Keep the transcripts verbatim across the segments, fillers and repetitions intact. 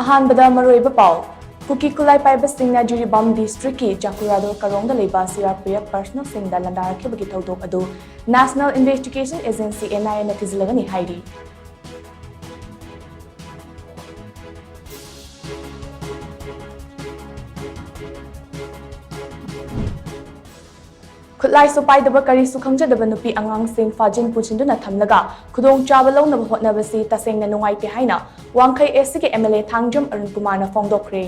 ꯑꯍꯥꯟꯕꯗ ꯃꯔꯨꯑꯣꯏꯕ ꯄꯥꯎ꯫ ꯀꯨꯀꯤ ꯈꯨꯠꯂꯥꯏ ꯄꯥꯏꯕꯁꯤꯡꯅ ꯖꯤꯔꯤꯕꯥꯝ ꯗꯤꯁꯇ꯭ꯔꯤꯛꯀꯤ ꯖꯥꯀꯨꯔꯥꯗꯣꯔ ꯀꯔꯣꯡꯗ ꯂꯩꯕ ꯁꯤꯔꯥꯔ ꯄꯨꯌꯦꯞ ꯄꯔꯁꯅꯦꯜꯁꯤꯡꯗ ꯂꯥꯟꯗꯥꯔꯛꯈꯤꯕꯒꯤ ꯊꯧꯗꯣꯛ ꯑꯗꯨ ꯅꯦꯁꯅꯦꯜ ꯏꯟꯚꯦꯁꯇꯤꯒꯦꯁꯟ ꯑꯦꯖꯦꯟꯁꯤ, ꯑꯦꯟ ꯑꯥꯏ ꯑꯦꯅ ꯊꯤꯖꯤꯜꯂꯒꯅꯤ ꯍꯥꯏꯔꯤ꯫ ꯈꯨꯠꯂꯥꯏꯁꯨ ꯄꯥꯏꯗꯕ, ꯀꯔꯤꯁꯨ ꯈꯪꯖꯗꯕ ꯅꯨꯄꯤ ꯑꯉꯥꯡꯁꯤꯡ ꯐꯥꯖꯤꯟ ꯄꯨꯟꯁꯤꯟꯗꯨꯅ ꯊꯝꯂꯒ ꯈꯨꯗꯣꯡꯆꯥꯕ ꯂꯧꯅꯕ ꯍꯣꯠꯅꯕꯁꯤ ꯇꯁꯦꯡꯅ ꯅꯨꯡꯉꯥꯏꯇꯦ ꯍꯥꯏꯅ ꯋꯥꯡꯈꯩ ꯑꯦꯁ ꯁꯤꯒꯤ M L A Thangjam Arun ꯀꯨꯃꯥꯔꯅ ꯐꯣꯡꯗꯣꯛꯈ꯭ꯔꯦ꯫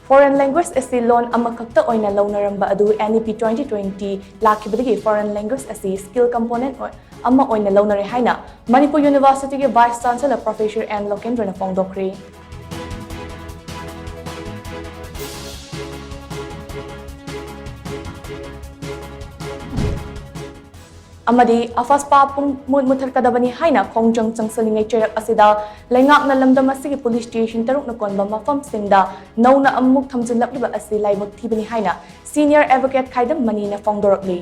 Foreign language ꯑꯁꯤ ꯂꯣꯟ ꯑꯃꯈꯛꯇ ꯑꯣꯏꯅ ꯂꯧꯅꯔꯝꯕ ꯑꯗꯨ N E P twenty twenty ꯂꯥꯛꯈꯤꯕꯗꯒꯤ foreign language ꯑꯁꯤ skill component ꯑꯣꯏ-, ꯑꯃ ꯑꯣꯏꯅ ꯂꯧꯅꯔꯦ ꯍꯥꯏꯅ ꯃꯅꯤꯄꯨꯔ ꯌꯨꯅꯤꯚꯔꯁꯤꯇꯤꯒꯤ Vice Chancellor Professor N ꯂꯣꯀꯦꯟꯗ꯭ꯔꯅ ꯐꯣꯡꯗꯣꯛꯈ꯭ꯔꯦ꯫ ꯑꯃꯗꯤ ꯑꯐꯁꯄꯥ ꯄꯨꯡ ꯃꯨꯠ ꯃꯨꯠꯊꯠꯀꯗꯕꯅꯤ ꯍꯥꯏꯅ ꯈꯣꯡꯖꯪ ꯆꯪꯁꯤꯜꯂꯤꯉꯩ ꯆꯩꯔꯛ ꯑꯁꯤꯗ ꯂꯩꯉꯥꯛꯅ ꯂꯝꯗꯝ ꯑꯁꯤꯒꯤ ꯄꯨꯂꯤꯁ ꯁ꯭ꯇꯦꯁꯟ ꯇꯔꯨꯛꯅ ꯀꯣꯟꯕ ꯃꯐꯝꯁꯤꯡꯗ ꯅꯧꯅ ꯑꯃꯨꯛ ꯊꯝꯖꯤꯜꯂꯛꯂꯤꯕ ꯑꯁꯤ ꯂꯥꯏꯕꯛ ꯊꯤꯕꯅꯤ ꯍꯥꯏꯅ senior advocate ꯈꯥꯏꯗꯝ ꯃꯅꯤꯅ ꯐꯣꯡꯗꯣꯔꯛꯂꯤ꯫